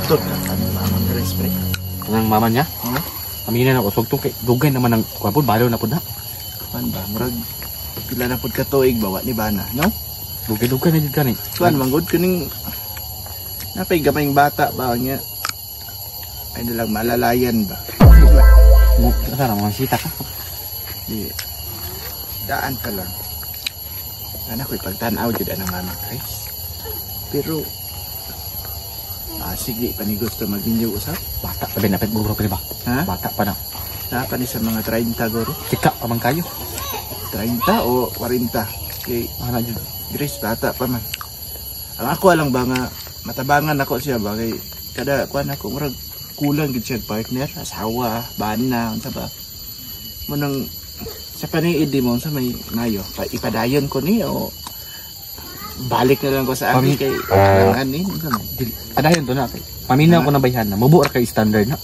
Tut ka ni mama Grace pre. Kanang mama niya. Amina na usog to kay dugay naman ang kuan pud balo na pud na. Kuan ba murag pila na pud ka tuig ba wa ni bana, no? Dugay-dugay na jud kani. Kuan manggod kuning napay gamayng bata ba niya. Ay nalang malalayan ba. Mo sa mga sita ka. Di daan pa lang. Sana ko'y pagtanaw jud anang mama Grace. Pero sige pa ni gusto magminyo usap. Bata pa bin napit guro ka di ba? Ha? Bata pa na. Naa pa ni sa mga 30 guro. Sika pa man kayo. 30 o 40. Kay Ana jud. Grace bata pa man. Ang ako lang ba nga matabangan ako siya ba kay kada kuan ako murag kulang gid siya partner, asawa, bana, unsa ba. Mo nang sa paniid di mo unsa may mayo, pa, ipadayon ko ni o balik na lang ko sa akin kay kailangan ni unsa man. Dili adayon to na kay. Paminaw ko na bayhan na mubo ra kay standard na.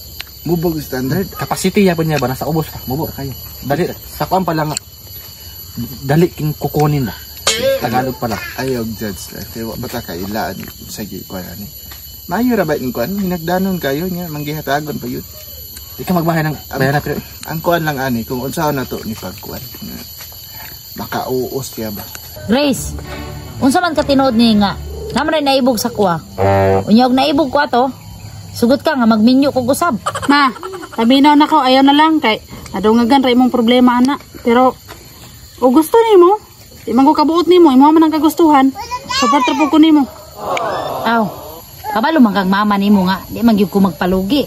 Mubog standard. Capacity yapon niya ba nasa ubos ka, mubo ra kayo. Dali sa kuan pa lang nga, dali king kukunin na. Tagalog pala. Ayaw judge lang. Kaya wa bata kailaan sa kuan ani. Mayo ra ba ning kuan? Hinagdanon kayo niya manggihatagon pa yun. Di ka magbahay ng bayan na pero Ang kuan lang ani kung unsaon na to ni pagkuan. Makauos siya ba. Grace, unsa man ka tinuod ni nga? Naman ay naibog sa kuha. Unya og naibog ko ato. Sugot ka nga magminyo kog usab. Ma, paminaw na ko, ayaw na lang kay nadungagan ra imong problema ana. Pero o gusto nimo, di man ko kabuot nimo, imo man ang kagustuhan. Support ra pud ko nimo. Aw. Kabalo man kang mama nimo nga, di man gyud ko magpalugi.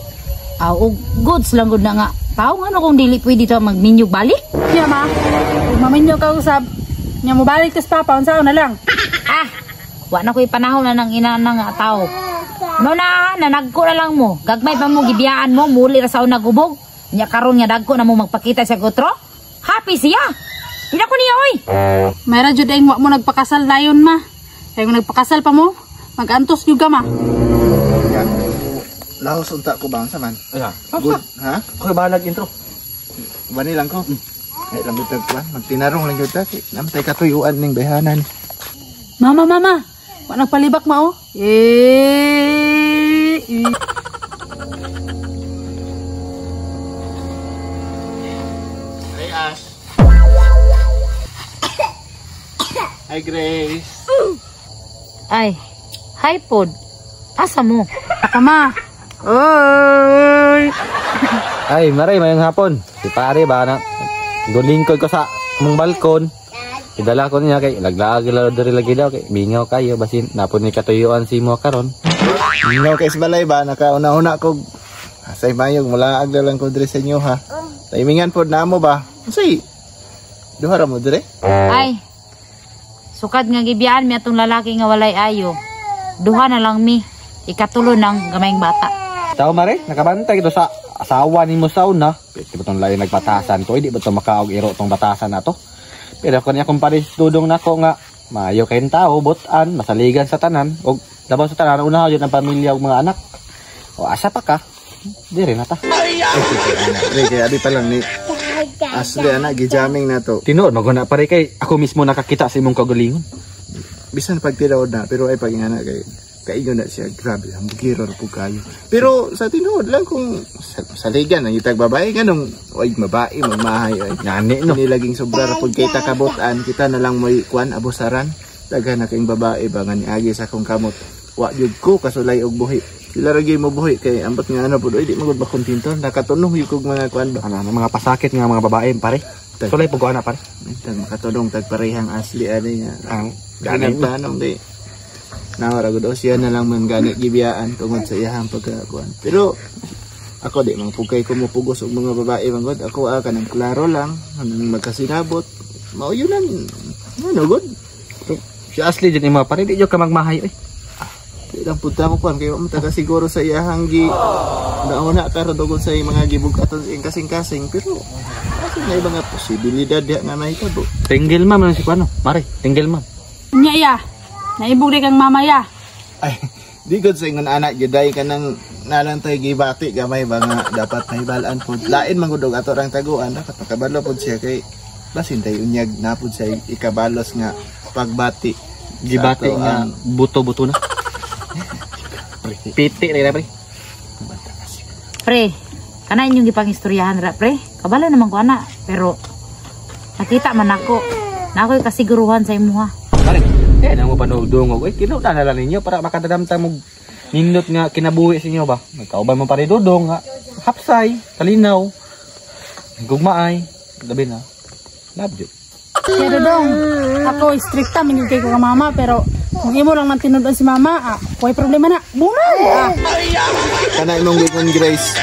Aw, og goods lang gud na nga. Tao nga no kung dili pwede to magminyo balik. Nya ma, ug maminyo ka usab. Nya mo balik tas papa unsaon na lang. Ah, wa na ko'y panahon na nang ina na nga tao. No na, nanagko na lang mo. Gagmay pa mo gibiyaan mo, muli ra sa una gubog. Nya karon nga dagko na mo magpakita sa gutro. Happy siya. Di na ko niya oy. Mayra jud ay wa mo nagpakasal dayon ma. Kay kung nagpakasal pa mo, magantos gyud ka ma. Ya. Lahos unta ko ba unsa man? Aya. Good, ha? Ako bahalag intro. Bani lang ko. Ay lang bitag kuan, magtinarong lang gyud ta. Kay Namtay katuyuan ning bayhanan. Mama, mama, wa nagpalibak mao. Eh, eh. Hi Ash. Hi Grace. Ay, hi pod. Asa mo? Taka ma. Oy. Ay, maray, mayong hapon. Si pare ba na gulingkod ko sa mong balkon. Idala ko niya kay laglag la diri lagi daw kay mingaw kayo basin napon ni katuyuan si mo karon. Mingaw kay sa balay ba nakauna-una ko asay mayog mulaag na lang ko diri sa inyo ha. Timingan pod namo ba? Unsay? Duha ra mo dire? Ay, sukad nga gibiyaan mi atong lalaki nga walay ayo. Duha na lang mi. Ikatulo ng gamayng bata. Tao mare, nakabantay ito sa asawa ni mo sa una. Di ba itong layo nagbatasan ko? Hindi ba ito makaog iro itong batasan na to? Pero kung niya kumparis dudong nako nga, maayo kayong tao, butan, masaligan sa tanan, o labaw sa tanan, una yun ang pamilya o mga anak. O asa pa ka, di rin na ta. Ay, sige, anak. Pre, kay abi pa lang ni Asli anak gijamming na to. Tinuod, maguna pare kay ako mismo nakakita sa imong kagalingon. Bisan pag tinuod na, pero ay pag ingana kay kaingon na siya, grabe, ang bugiro ra pud kayo. Pero sa tinuod lang kung saligan ang itag babae nganong oy babae magmahay oy. Ngani no. Kini laging sobra ra pud kay takabutan, kita na lang moy kuan abusaran. Daghan na kayong babae ba nga niagi sa akong kamot. Wa gyud ko kasulay og buhi. Sila ra gyud mo buhi kay ambot nga ano pud oy di magud ba kontento, nakatunong gyud kog mga kuan ba. Ano, mga pasakit nga mga babae pare. Sulay pag na pare. Tag makatulong tag parehang asli ani nga. Ang gani Ganang tanong di. Nawara gud o siya na lang man gani gibiyaan tungod sa iyahang pagkakuan. Pero ako di man pugkay ko mopugos og mga babae man gud. Ako kanang klaro lang, kanang magkasinabot. Mao yun lang. Ano gud? Si Ashley dyan imo pare, di jud ka magmahay oy. Di lang punta mo kuan kay wa man taga siguro sa iyahang gi nauna karon tungod sa iyang mga gibug-aton sa iyang kasing-kasing pero asa na iba nga posibilidad diha nga mahitabo. Tinggil ma'am ano si kuano? Mare, tinggil ma'am. Nya ya. Naibog di kang mama ya. Ay, di gud sa ingon anak gyud ay kanang nalantay gibati gamay ba nga dapat mahibalaan pod. Lain man gud og ato rang taguan dapat makabalo pod siya kay basin tay unyag na pod siya ikabalos nga pagbati. Gibati Sa ato nga ang buto-buto na. Pre. Piti na pre. Pre, kana inyong gipangistoryahan ra pre. Kabalo naman ko ana, pero nakita man ako. Na ako'y kasiguruhan sa imuha. Pare, eh na mo panugdungog. Oy, tinuod na lang ninyo para makadadamta mo nindot nga kinabuhi sa inyo ba. Nagkauban mo pare Dudong nga hapsay, kalinaw. Gugmaay, labi na. Love you. Kaya Dodong, ako strikta man kay ko ka mama pero kung imo lang man tinud-on si mama, ah, way problema na. Bunal. Ah. Kana imong giingon, Grace.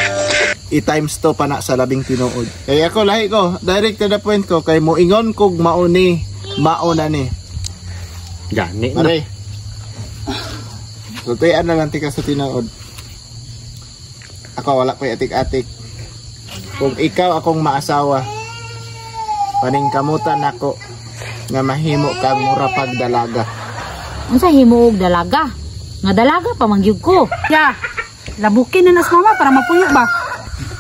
I-times to pa na sa labing tinuod. Kaya ako lahi ko, direct to the point ko kay moingon kog mauni, mauna ni. Gani na. Mare. So tuyan na lang tika sa tinuod. Ako wala ko'y atik-atik. Kung ikaw akong maasawa, paningkamutan nako nga mahimo kang mura pag dalaga. Unsa himuog dalaga? Nga dalaga pa man gyud ko. Ya. Labukin na na si mama para mapuyo ba.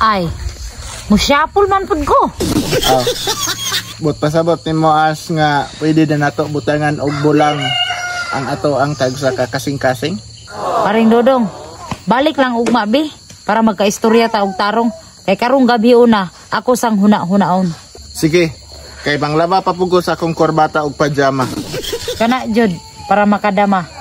Ay, musyapol man pud ko. Oh. But pasabot nimo as nga pwede na nato butangan og bulang ang ato ang tagsa ka kasing-kasing. Paring Dodong, balik lang ugma bi para magkaistorya ta og tarong. Kay karong gabi una, ako sang huna-hunaon. Sige, kay panglaba pa pud ko sa akong korbata og pajama. Kana jud para makadama.